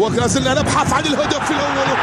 ولا زلنا نبحث عن الهدف الأول.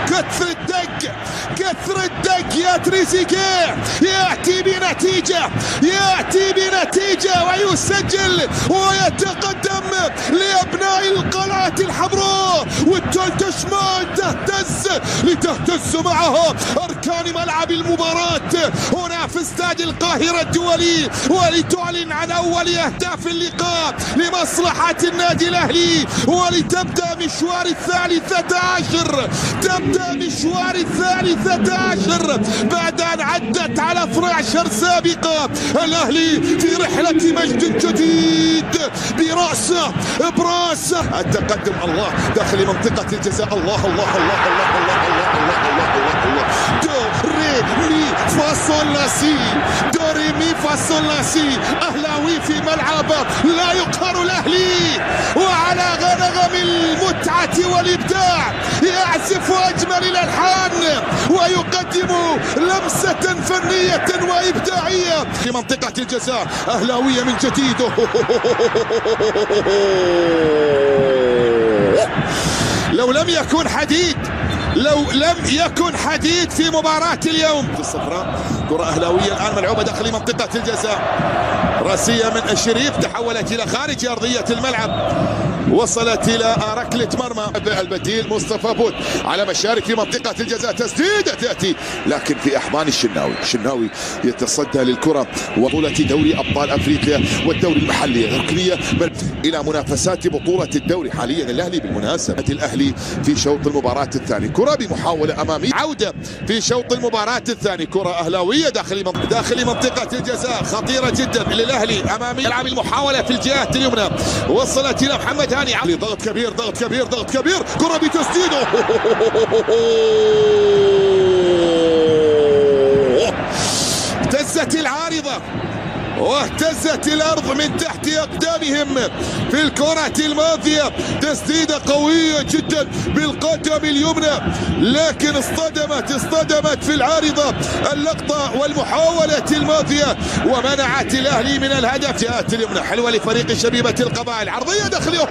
كثر الدق، كثر الدق يا تريزيجيه، يأتي بنتيجة، يأتي بنتيجة ويسجل ويتقدم لأبناء القلعة الحمراء، والتلتشمان تهتز لتهتز معها أركان ملعب المباراة هنا في استاد القاهرة الدولي، ولتعلن عن أول أهداف اللقاء لمصلحة النادي الأهلي، ولتبدأ مشوار 13، تبدأ مشوار 13 بعد أن عدت على 12 سابقة. الأهلي في رحلة مجد جديد برأسه برأسه التقدم. الله داخل منطقة الجزاء، الله الله الله الله الله الله الله الله الله الله، دو ري مي فا صول لا سي، دو ري مي فا صول لا سي. أهلاوي في ملعبه لا يقهر الأهلي، وعلى نغم المتعة والإبداع يعزف أجمل الألحان ويقدم لمسة فنية وإبداعية في منطقة الجزاء. أهلاوية من جديد، لو لم يكن حديد، لو لم يكن حديد في مباراة اليوم. في الصفراء كرة أهلاوية الآن ملعوبة داخل منطقة الجزاء، رأسية من الشريف تحولت إلى خارج أرضية الملعب، وصلت إلى ركلة مرمى. البديل مصطفى بوت على مشارف في منطقة الجزاء، تسديدة تأتي لكن في أحضان الشناوي. الشناوي يتصدى للكرة. وبطولة دوري أبطال أفريقيا والدوري المحلي ركنية إلى منافسات بطولة الدوري حاليا. الأهلي بالمناسبة، الأهلي في شوط المباراة الثاني، كرة بمحاولة أمامية، عودة في شوط المباراة الثاني، كرة أهلاوية داخل منطقة الجزاء خطيرة جدا للأهلي أمامي. يلعب المحاولة في الجهة اليمنى، وصلت إلى محمد هاني، ضغط كبير ضغط كبير ضغط كبير، كرة بتسديده، اهتزت العارضة واهتزت الأرض من تحت أقدامهم في الكرة الماضية. تسديدة قوية جدا بالقدم اليمنى، لكن اصطدمت في العارضة اللقطة والمحاولة الماضية ومنعت الأهلي من الهدف. جاءت اليمنى حلوة لفريق شبيبة القبائل، عرضية داخلية،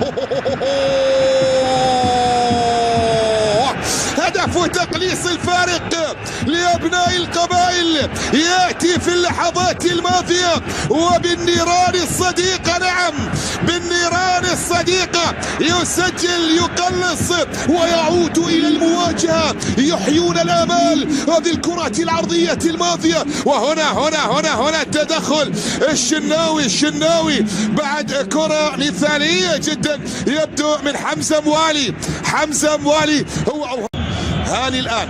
هدف تقليص الفارق لأبناء القبائل يأتي في اللحظات الماضية، وبالنيران الصديقة، نعم بالنيران الصديقة يسجل، يقلص ويعود إلى المواجهة، يحيون الآمال. هذه الكرة العرضية الماضية، وهنا هنا هنا هنا التدخل الشناوي، الشناوي بعد كرة مثالية جدا يبدو من حمزة موالي، حمزة موالي هو هاني الآن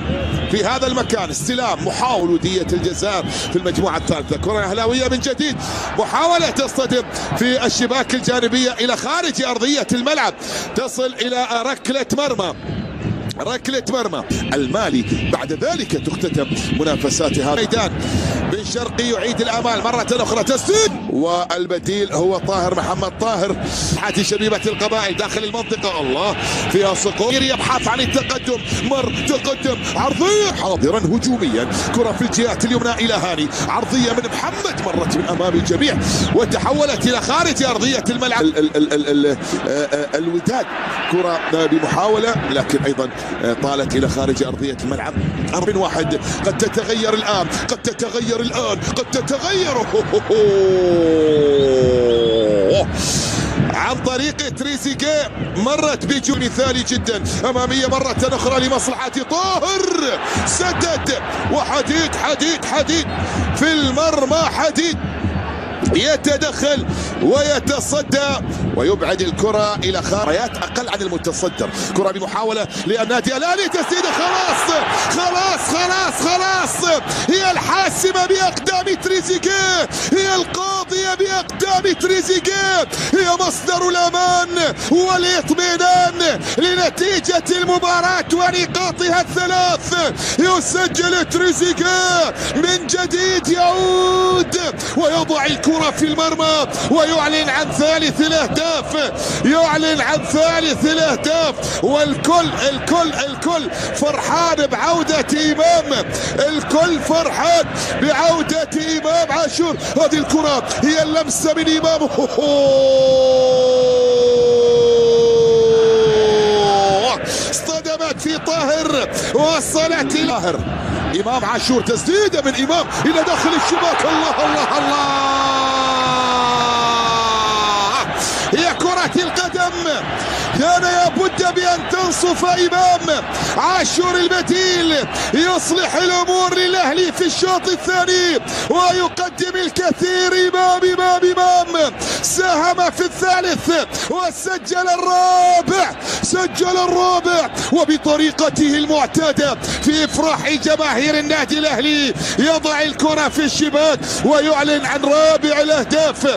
في هذا المكان. استلام، محاولة ودية الجزاء في المجموعة الثالثة، كرة أهلاوية من جديد، محاولة تصطدم في الشباك الجانبية إلى خارج أرضية الملعب، تصل إلى ركلة مرمى، ركلة مرمى المالي. بعد ذلك تختتم منافساتها. ميدان بن شرقي يعيد الآمال مرة أخرى، تسديد، والبديل هو طاهر محمد طاهر. حاتي شبيبة القبائل داخل المنطقة، الله فيها سقوط، يبحث عن التقدم، مر تقدم، عرضية حاضرا هجوميا، كرة في الجهة اليمنى إلى هاني، عرضية من محمد مرت من أمام الجميع وتحولت إلى خارج أرضية الملعب. ال ال ال ال الوداد كرة بمحاولة لكن أيضا طالت إلى خارج أرضية الملعب. 4-1، قد تتغير الآن، قد تتغير الآن، قد تتغير عن طريق تريزيجيه، مرت بجو مثالي جدا، أمامية مرة أخرى لمصلحة طاهر، سدد، وحديد حديد حديد في المرمى، حديد يتدخل ويتصدى ويبعد الكرة إلى خاريات أقل عن المتصدر. كرة بمحاولة للنادي الأهلي، تسديدة، خلاص خلاص خلاص خلاص، هي الحاسمة بأقدام تريزيجيه، هي القاضية بأقدام تريزيجيه، هي مصدر الأمان والاطمئنان لنتيجة المباراة ونقاطها الثلاث. يسجل تريزيجيه من جديد، يعود ويضع الكرة في المرمى ويعلن عن ثالث الأهداف، يعلن عن ثالث الأهداف، والكل الكل الكل فرحان بعودة إمام، الكل فرحان بعودة إمام عاشور. هذه الكرة هي اللمسة من إمام. وصلت الى امام عاشور، تسديده من امام الى داخل الشباك. الله الله الله، هي كرة القدم، كان لابد بأن تنصف إمام عاشور. البديل يصلح الأمور للأهلي في الشوط الثاني ويقدم الكثير. إمام إمام إمام ساهم في الثالث وسجل الرابع، سجل الرابع وبطريقته المعتادة في إفراح جماهير النادي الأهلي يضع الكرة في الشباك ويعلن عن رابع الأهداف.